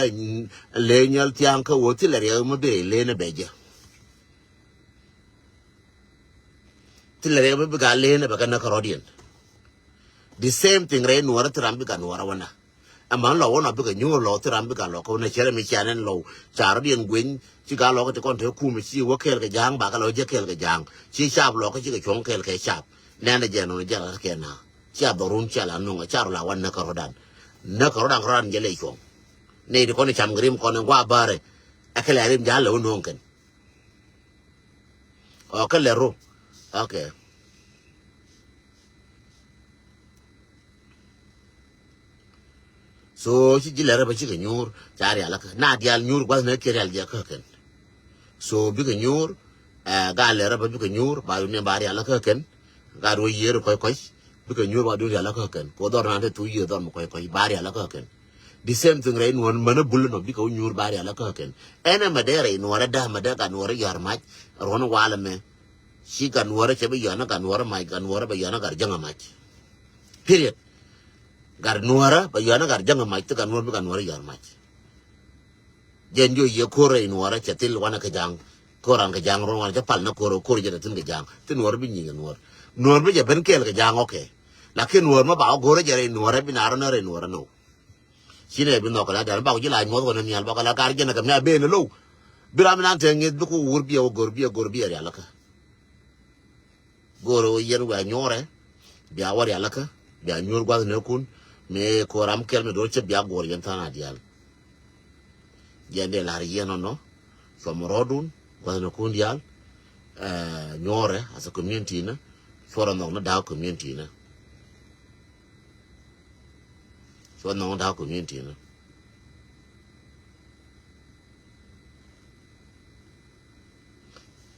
lee nyäl thiaŋ kä wä thilɛ riɛk mɛ bi rɛy lenä bɛ jɛ. Thilɛ riɛk mɛ bi gat lenä bɛ kɛ näk kärɔ̱diɛn. The same thing rɛy nuɔrä thi ram bi gat nuɔrä wä na. Ɛmɛ lɔ wä nɔ bikɛ nyuur lɔ thi ram bikɛ lɔ kɛ wä nɛ cɛrɛ mi cian ɛn lɔ. Ca rɔ diɛn gueny ci ga lɔ kɛ ti kɔn te kum ci wä kɛɛl kɛ ja̱a̱ŋ ba kɛ lɔ jɛ kɛɛl kɛ ja̱a̱ŋ ci cap lɔ kɛ ci kɛ cuɔ̱ŋ kɛɛl kɛ cap. Nɛn ɛ jɛ nɔn jɛ la kɛ na. Cia dhɔrun cia la nuŋ ɛ ca rɔ la wan nɛ kɛ rɔdan. Nɛ kɛ rɔdan kɛ rɔdan jɛ lɛ cuɔ̱ŋ. Nɛ ti kɔn cam kɛ rim kɔn ɛn gua bärɛ. Ɛ kɛ lɛ rim ja̱a̱ŋ lɛ wä nuɔ̱ŋ kɛn. Ɔ kɛ lɛ ro. Okay. So ci ji̱ lɛ rɛ bä cikɛ nyuur ca rial kä na dial nyuur gua̱th nɛ kiɛ rial jɛ kä kɛn. So bikɛ nyuur. Ɛ gal lɛ rɛ bä bikɛ nyuur ba yun ni ba rial kä kɛn. Gat wä yiëër kɔc kɔc bikɛ nyuur ba dun rial akä kɛn. Ko dhɔr nan te thu yiëër dhɔr mi kɔc kɔc ba rial akä kɛn. The same thing rɛy nuɔr mänä bul nɔ bikɛ wä nyuur ba rial akä kɛn. Ɛn ɛmɛ dee rɛy nuɔr ɛ dämɛ dee gat nuɔr ɛ yɔ̱r mac. Ruɔn walɛ mɛ ci gat nuɔr ɛ cɛ bi yɔ̱n ɛ gat nuɔr ɛ mac, gat nuɔr ɛ bɛ yɔ̱n ɛ gat jäŋ ɛ mac. Period. Gat nuɔr ɛ bɛ yɔ̱n ɛ gat jäŋ ɛ mac, ti gat nuɔr bi gat nuɔr ɛ yɔ̱r mac. Jɛn jiɔ yiëë ko̱r rɛy nuɔrä cɛ thil wanɛ kɛ ja̱a̱ŋ. Ko̱r an kɛ ja̱a̱ŋ ruɔn wanɛ cɛ pal nä ko̱r, ko̱r jɛ tɛ thi̱n kɛ ja̱a̱ŋ. Thi nuɔrä bi nyiŋ kɛ nuɔr. Nuɔr bi jɛ ben kɛɛl kɛ ja̱a̱ŋ, okay. Lakin nuɔr ma ba wä go̱rä jɛ rɛy nuɔrä bi na rɔ nä rɛy nuɔrä nɔ. Ci nɛ bi nhɔk kɛ la dɛr ba wä ji̱ la nyuɔth wä nä nhial ba kɛ la kar jɛn kɛ mɛ ben low. Bi ram mi nan te ŋi̱th bi ku wur biɛ wä go̱r biɛ go̱r biɛ rial kä. Go̱o̱r ɣöö yɛn wiaa nyuɔ̱ɔ̱rɛ bia wä rialikä bia nyuur gua̱th nɛɛkun. Mëë ko̱o̱r ram kɛl mi do̱r cä bia guɔ̱ɔ̱r yɛn tha̱a̱ŋ a diaal. Yɛn dee la̱r yɛn ɔnɔ cuɔm rɔɔdun gua̱th nɛɛkun diaal. Nyuɔ̱ɔ̱rɛ as a community ni cuɔr anhɔk ni da̱a̱k community ni. Cuɔr anhɔk ni da̱a̱k community ni.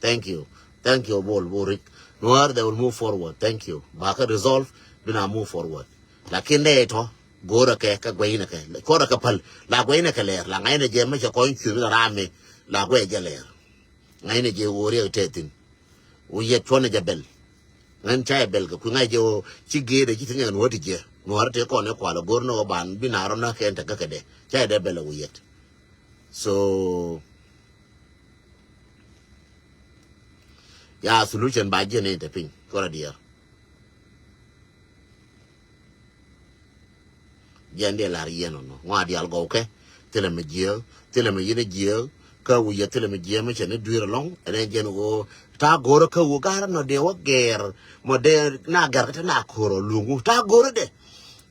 Thank you. Thank you, Bol Borik. Nuäär, they will move forward. Thank you. Ba kä resolve, bina move forward. Lakin dee tɔ go̱o̱rä kɛ, kɛ guɛynɛ kɛ, kɔrɛ kɛ päl. La guɛynɛ kɛ lɛɛr. La ŋa̱cnɛ jɛ mɛ cɛ kɔny cuël la raam mi. La guɛy jɛ lɛɛr. Ŋa̱cnɛ jɛ ɣöö riɛk tɛthin. Wä yɛ cuɔnɛ jɛ bɛl. Ŋän ca yɛ bɛl kɛ kui̱ ŋa̱cnɛ jɛ ɣöö ci geetdɛ ci thi̱n yɛ nuäär ti jɛ. Nuäär ti kɔn ɛ kual ɛ go̱o̱r ni ɣöö ban bina rɔ näk kɛn tekɛ kɛ dɛ. Ca yɛ dee bɛl ɛ wä yɛt. So ya solution ba jiɛn ni te piny kora diɛɛr. Jiɛn diɛ lar yɛn ɔnɔ ŋɔa dial gɔw kɛ thilɛ mi jiɛɛk, thilɛ mi yin jiɛɛk. Kä wu yɛ thilɛ mi jiɛɛk mi cɛ ni duier alɔŋ ɛn ɛn jiɛn ɣöö ta̱a̱ go̱rä kä wu garä nɔ dee wä gɛɛr. Mɔ dee na gɛr kä te na ko̱r ɔ luŋ wu ta̱a̱ go̱rä dɛ.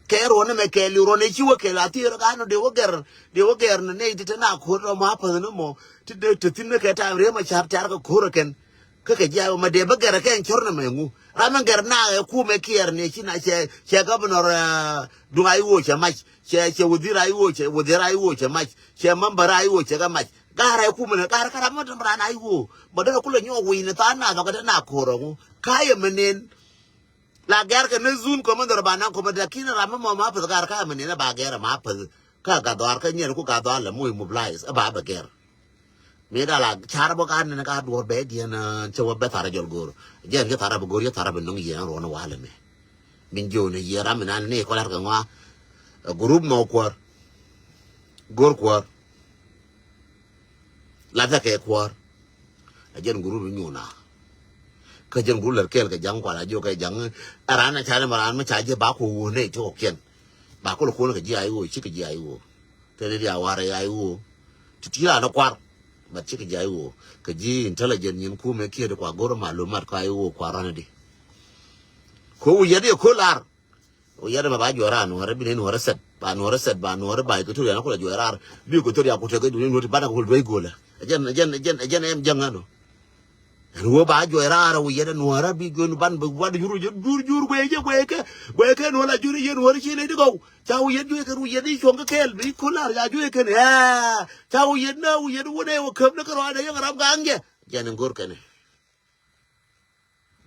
Kɛ ruɔ̱n ni mɛ kɛɛli ruɔ̱n ni ci wä kɛɛl a thier kä nɔ dee wä gɛr, dee wä gɛr ni nɛy ti te na ko̱r ɔ ma päth ni mɔ. Ti dee te thi̱n ni kɛ ta̱a̱ riee ma ca̱r tiar kɛ ko̱r ɔ kɛn. Kä kɛ jiac wä ma dee bä gɛr ɛ kɛn cɔr ni mɛ ŋu ram mɛ gɛr na ɛ kumɛ kiɛɛr ni ci na cɛ, cɛ governor duŋ a iwoo cɛ mac. Cɛ, cɛ wudhir a iwoo cɛ, wudhir a iwoo cɛ mac. Cɛ member a iwoo cɛ kɛ mac. Ga̱r ɛ kumɛ ni ga̱r kä ram mɛ däm ran a iwoo bä dee kulɛ nyɔk wi̱i̱ ni tha̱a̱ŋ na dhɔkɛ te na ko̱r ɔ ŋu. Ka̱yɛ mɛ nen. La gɛr kɛ ni zun commander ba naŋ commander lakin ram mi mɔ ma päth gar ka mi ni na ba gɛr ma päth. Ka ga dhɔar kä nyɛn ku ga dhɔar la moc mobilize a ba bɛ gɛr. Mi da la car bä ka ni ka duɔr bɛ diɛn cɛ wä bɛ thara jɔl go̱r. Jɛn cɛ thara bɛ go̱r yɛ thara bɛ nuŋ yɛn ruɔn walɛ mi. Min jiw ni yɛ ram mi nan ni kɔlar kɛ ŋɔa. Group mɔ kuɔr. Go̱r kuɔr. Lathɛ kɛ kuäär. A jɛn group inyuna. Kä jɛn group lɛr kɛɛl kɛ ja̱ŋ kual a jiök kɛ ja̱ŋ. Ɛ ran a ca ni mɛ ran mi ca jiɛ ba ku wuun nɛy ti kɔkiɛn. Ba kul kuun kɛ ji̱ a iwoo, cikɛ ji̱ a iwoo. Tɛn i̱ dia war a iwoo. Ti ti ran a kuar. But cikɛ ji̱ a iwoo. Kɛ ji̱ intelligent nyin kumɛ kiɛ di kua go̱r malumat kua iwoo kua ran di. Ko wu yɛt iɛ ko lar. Wi̱i̱ yɛt ɛmɛ ba juɔ̱ɔ̱r a nuɔ̱ɔ̱rä bi ni nuɔ̱ɔ̱rä sɛt ba nuɔ̱ɔ̱rä sɛt ba nuɔ̱ɔ̱rä ba Equatoria ni kulɛ juɔ̱ɔ̱r raar bi Equatoria ku tekɛ duni nuɔ̱ɔ̱r ti ban a ku luec go̱o̱lä. Ɛ jɛn ɛ jɛn ɛ jɛn ɛm jäŋ ɛn ɔ. Ɛn wee ba juɔ̱ɔ̱r raar wi̱i̱ yɛt ɛ nuɔ̱ɔ̱rä bi gui̱n ban bɛ wat jur jur jur guɛy jɛ guɛy kɛ guɛy kɛ nuɔ̱ɔ̱rä jur yɛn nuɔ̱ɔ̱rä ci ley di gɔw. Ca wi̱i̱ yɛt juɔ̱ɔ̱r kɛn wi̱i̱ yɛt i̱ cuɔ̱ŋ kä kɛɛl bi kular ya juɔ̱ɔ̱r kɛn ɛ. Ca wi̱i̱ yɛt na wi̱i̱ yɛt wun ɛ wä käp ni kä rɔɔdɛ yɛn ram gaŋ jɛ. Jɛn ɛn go̱o̱r kɛn ɛ.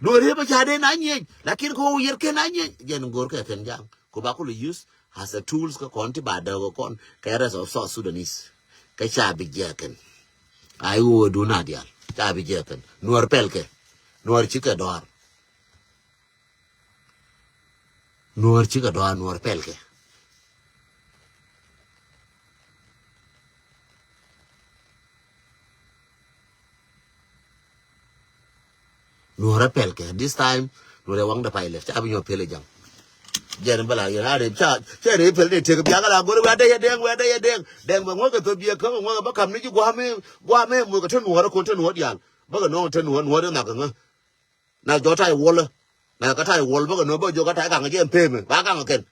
Nuɔ̱ɔ̱ri bä ca dee na nyieny lakin kɛ wä yɛr kɛn na nyieny jɛn go̱o̱r kɛ kɛn jaŋ kɛ ba kulɛ use as a tools kä kɔn ti ba däk kɔn kɛ rest of South Sudanese. Kɛ ca bi jiɛ kɛn. Ay wä wä dun a dial ca bi jiɛ kɛn nuɔ̱ɔ̱r pɛl kɛ nuɔ̱ɔ̱r ci kɛ dɔar. Nuɔ̱ɔ̱r ci kɛ dɔar nuɔ̱ɔ̱r pɛl kɛ. Nuɔrɛ pɛl kɛ this time. Nuɔrɛ waŋdɛ pay lɛ ca bi nyɔ pɛl jaŋ. Jɛn bala yɛ na rep ca ca rep pɛl de tek biaga la gor wɛ de yɛ dɛŋ wɛ de yɛ dɛŋ. Dɛŋ bɛ ŋɔkɛ thop biɛ kä ŋɔkɛ bä kam ni ji guame guame mo kɛ te nuɔrɛ kon te nuɔrɛ dial. Bä kɛ nɔŋ te nuɔrɛ nuɔrɛ na kɛ ŋä. Na jɔ tay wɔlɛ. Na kɛ tay wɔl bä kɛ nɔ bä jɔ kɛ tay kaŋ jɛ pemɛ ba kaŋ kɛn.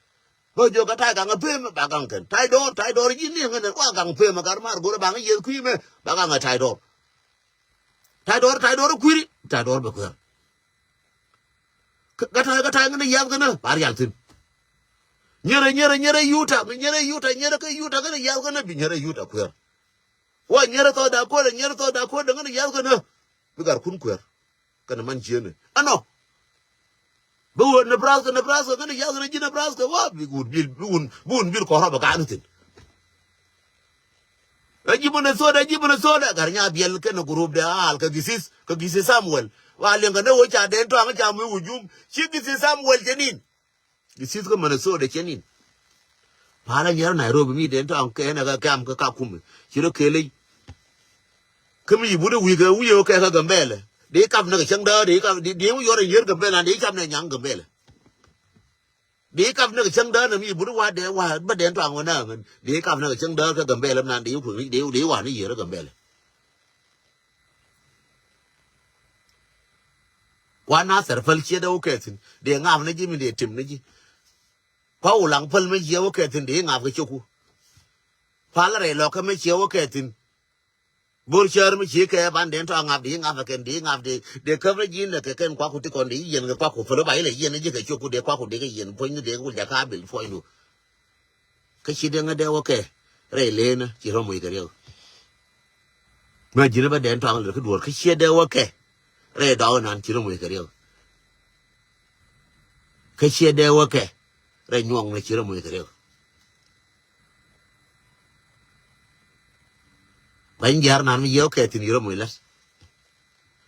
Bä jɔ kɛ tay kaŋ pemɛ ba kaŋ kɛn tay dɔr tay dɔr ji ni ŋä nɛ wa kaŋ pemɛ kar mar gor ba ŋä yɛ kui̱ mɛ ba kaŋ tay dɔr. Tay dɔr tay dɔr kuiri tay dɔr bɛ kuɛr. Kä tay kä tay ŋä ni yath kɛ nä ba rial thin. Nyerɛ nyerɛ nyerɛ yuta nyerɛ yuta nyerɛ kä yuta ŋä ni yath kɛ nä bi nyerɛ yuta kuɛr. Wa nyerɛ thɔ da kodɛ nyerɛ thɔ da kodɛ ŋä ni yath kɛ nä. Bi gar kun kuɛr. Kɛnɛ man cieni ɛnɔ. Bi wun Nebraska, Nebraska, kɛn jiath kɛn ji̱ Nebraska, wa, bi wun bil, bi wun, bi wun bil kɔrɔ bɛ kan thin. Ɛ ji̱ Minnesota, ɛ ji̱ Minnesota, gar nya biɛl kɛn group de al, kɛ Githith, kɛ Githith Samuel. Wa liŋ kɛ ne wä ca den tɔaŋ ca mi wujum, ci Githith Samuel cɛ nin. Githith kä Minnesota cɛ nin. Pala nyɛr Nairobi mi den tɔaŋ kɛ ne kɛ kam kɛ Kakuma. Ci rɔ kele. Kä mi yi but wi̱i̱ kɛ wi̱i̱ kɛ kɛ Gambɛlɛ. Dee kap ni kɛ cäŋ däär, dee kap, dee, dee wi̱i̱ yɔr in yɛr Gambɛlɛ, dee kap ni nyaŋ Gambɛlɛ. Dee kap ni kɛ cäŋ däär ni mi yi but wa dee wa, bä den tɔaŋ wä na mɛn. Dee kap ni kɛ cäŋ däär kɛ Gambɛlɛ nan dee kuŋ, dee, dee wa ni yɛr Gambɛlɛ. Kua Nathɛr päl ciɛ dee wä kɛ thi̱n. Dee ŋap ni ji̱ mi dee tim ni ji̱. Kua Ulaŋ päl mi ciɛ wä kɛ thi̱n dee ŋap kɛ cioku. Pal rɛy lɔkä mi ciɛ wä kɛ thi̱n. Bor cär mi ciɛ kɛ ban den tɔaŋ ŋap dee ŋap kɛ kɛn dee ŋap dee, dee käp rɛ ji̱n lɛ kɛ kɛn kuaku ti kɔn dee yiɛn kɛ kuaku päl ba ilɛ yiɛn ji̱ kɛ cioku dee kuaku dee kɛ yiɛn puɔ̱ny ni dee kɛ wul jakä bil puɔ̱ny du. Kä ci dee ŋä dee wä kɛ rɛy lenä ci rɔ moc kɛ riɛk. Mɛ ji̱n bä den tɔaŋ lät kä duɔ̱ɔ̱r kä ciɛ dee wä kɛ rɛy dɔɔk nan ci rɔ moc kɛ riɛk. Kä ciɛ dee wä kɛ rɛy nyuɔŋ ni ci rɔ moc kɛ riɛk. Bany jiar nan mi yɛ wä kɛ thi̱n ci rɔ moc lät.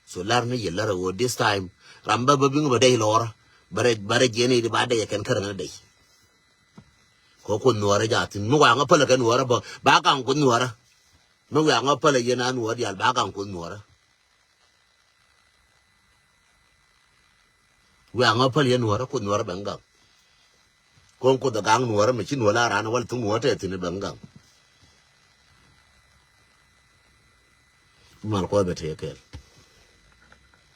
So lar ni yɛ lar a wä this time. Ram bä bä biŋ bä dɛy lɔrä. Bä rɛ, bä rɛ jiɛn i̱ di ba dɛy kɛn kärɛ ni dɛy. Kɛ kuoth nuɔrä ja thi̱n mi waŋä pälä kɛ nuɔrä bä ba kaŋ kuoth nuɔrä. Mi waŋä pälä yɛn a nuɔrä dial ba kaŋ kuoth nuɔrä. Waŋä pälä yɛn nuɔrä kuoth nuɔrä bɛn gaŋ. Kɔn kuoth a gaŋ nuɔrä mi ci nuɔrä a ran wal thuŋ nuɔrä tɛ thi̱n bɛn gaŋ. Mal kuɔth bɛ tëë kɛɛl.